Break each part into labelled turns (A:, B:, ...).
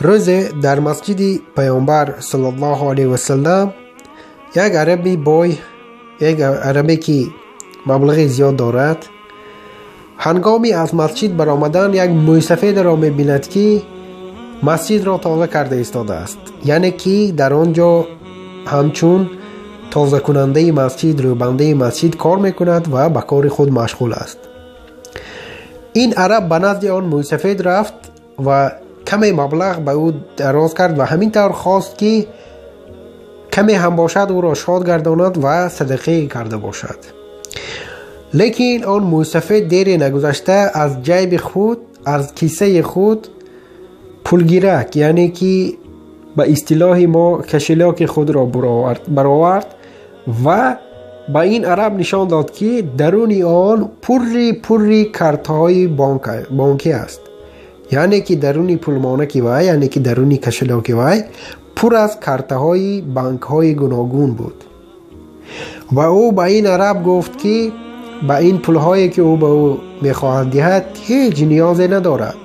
A: Рӯзе дар масҷиди Паёмбар саллаллоҳу алайҳи васаллам як араби бой, як арабе ки маблағи зиёд дорад, ҳангоми аз масҷид баромадан як мӯйсафедро мебинад, ки масҷидро тоза карда истодааст, яъне ки дар он ҷо ҳамчун тозакунандаи масҷид, рӯбандаи масҷид кор мекунад ва ба кори худ машғул аст. Ин араб ба назди он мӯйсафед рафт ва каме маблағ ба ӯ дароз кард ва ҳамин тавр хост, ки каме ҳам бошад, ӯро шод гардонад ва садақае карда бошад. Лекин он мӯйсафед дере нагузашта аз ҷайби худ, аз кисаи худ пулгирак, яъне ки ба истилоҳи мо кошелёки худро баровард ва ба ин араб нишон дод, ки даруни он пурри пурри картҳои бонкӣ аст, яъне ки даруни пулмонаки вай, яъне ки даруни кошелёки вай пур аз картаҳои банкҳои гуногун буд. Ва ӯ ба ин араб гуфт, ки ба ин пулҳое, ки ӯ ба ӯ мехоҳад диҳад, ҳеҷ ниёзе надорад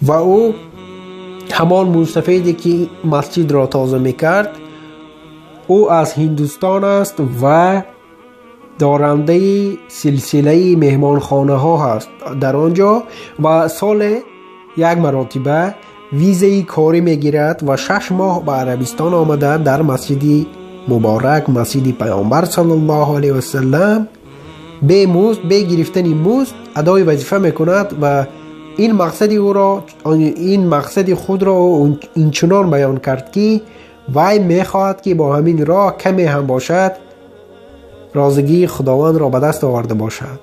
A: ва ӯ ҳамон мӯйсафеде, ки масҷидро тоза мекард, ӯ аз Ҳиндустон аст ва дорандаи силсилаи меҳмонхонаҳо ҳаст дар он ҷо ва соле як маротиба визаи корӣ мегирад ва 6 моҳ ба Арабистон омада, дар масҷиди муборак, масҷиди Паёмбар саллаллоҳу алайҳи васаллам, бемузд, бе гирифтани музд адои вазифа мекунад. Ва ин мақсади ӯро, ин мақсади худро ӯ инчунон баён кард, ки вай мехоҳад, ки бо ҳамин роҳ каме ҳам бошад, розигии Худовандро ба даст оварда бошад.